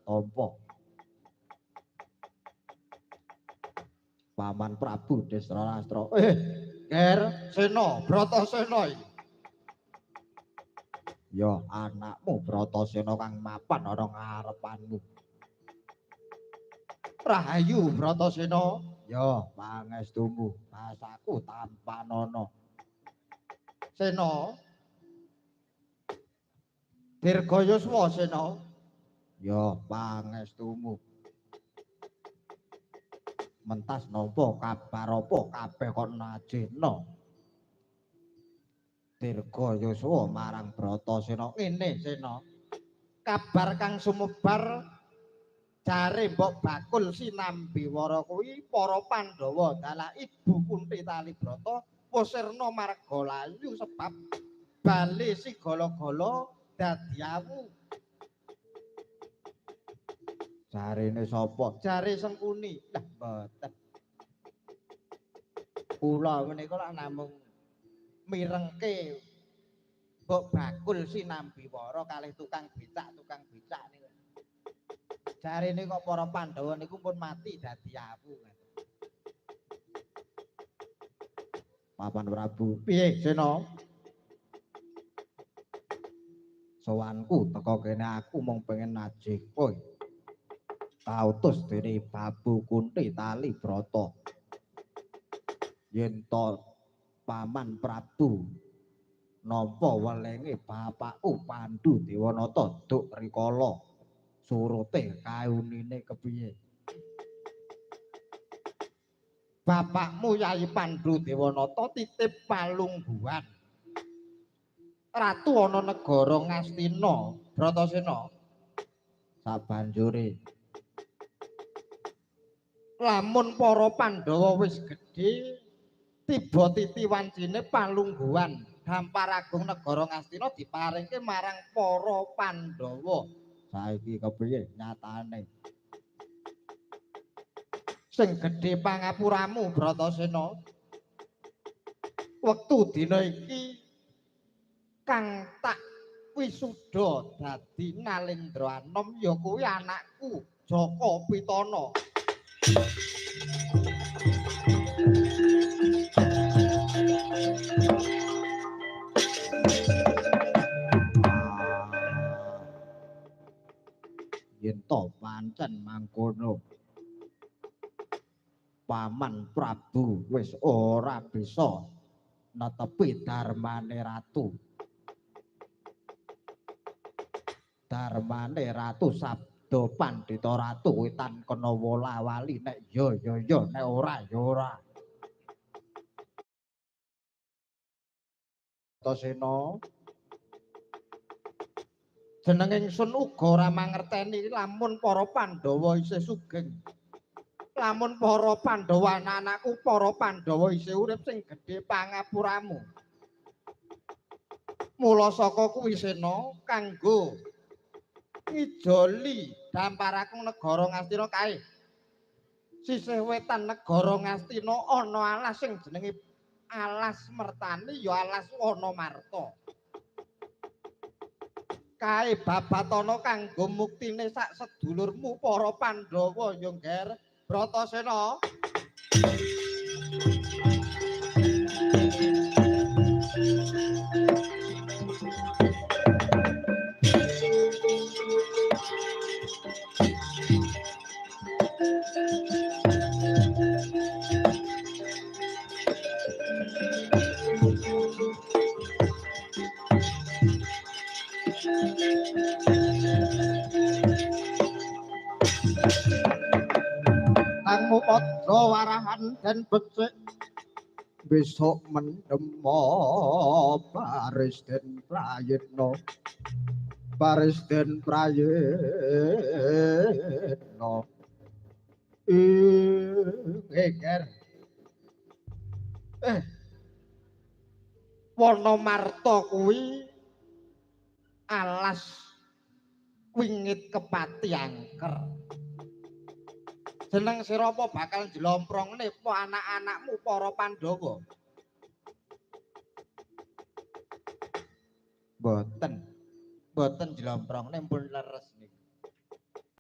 ketampa. Paman Prabu Destarastra. Ger Sena, Bratasena iki. Ya anakmu Bratasena kang mapan ana ngarepanmu. Rahayu Bratasena. Ya pangestumu, basaku tampanana. Sena. Dirgayuswa Sena. Ya pangestumu. Mentas nampa kabar apa kabeh kok najena. Dirgayuswa marang Bratasena. Ngene Sena. Kabar kang sumebar jare mbok bakul sinambiwara kuwi para Pandhawa dalah Ibu Kunti Talibrata wis sirna marga layu sebab bali sigala-gala dadi awu. Jarene sapa? Jare Sengkuni. Lah mboten. Kula menika lak namung mirengke mbok bakul sinambiwara kalih tukang becak niku. Jarene kok para Pandhawa niku pun mati dadi awu. Paman Prabu, piye Sena? Sowanku teka kene aku mung pengen najih kowe. Kautus dening Babu Kunti Talibrata. Yen to Paman Prabu nampa welenge bapakku Pandu Dewanata duk rikala surute kaunine kepiye? Bapakmu Yayi Pandu Dewanata titip palungguhan. Ratu ana negara Ngastina, Bratasena. Sabanjure lamun para Pandhawa wis gedhe tiba titi wancine palungguhan Dampar Agung negara Ngastina diparingke marang para Pandhawa. Saiki kepiye nyatane? Sing gedhe pangapuramu Bratasena. Wektu dina iki kang tak wisuda dadi Nalendra Anom ya kuwi anakku Jaka Pitana. Yen to pancen mangkono Paman Prabu wis ora bisa netepi darmane ratu. Darmane ratu sabda pandhita ratu kuwi tan kena wola-wali nek ya ya ya nek ora ya ora. Bratasena jeneng ingsun uga ora mangerteni lamun para Pandhawa isih sugeng. Lamun para Pandhawa anak-anakku para Pandhawa isih urip sing gedhe pangapuramu. Mula saka kuwi Sena kanggo ngijoli Dampar Agung negara Ngastina kae. Sisih wetan negara Ngastina ana alas sing jenenge Alas Mertani ya alas Wanamarta. Kae babatana kanggo muktine sak sedulurmu para Pandhawa ya Ngger Bratasena. Kangmu padha warahan den becik besok mendemo baris den prayitna baris den prayitna geger Wanamarta kuwi alas wingit kepati angker. Jeneng sira apa bakal njlomprongne po anak-anakmu para Pandhawa? Mboten. Mboten njlomprongne pun leres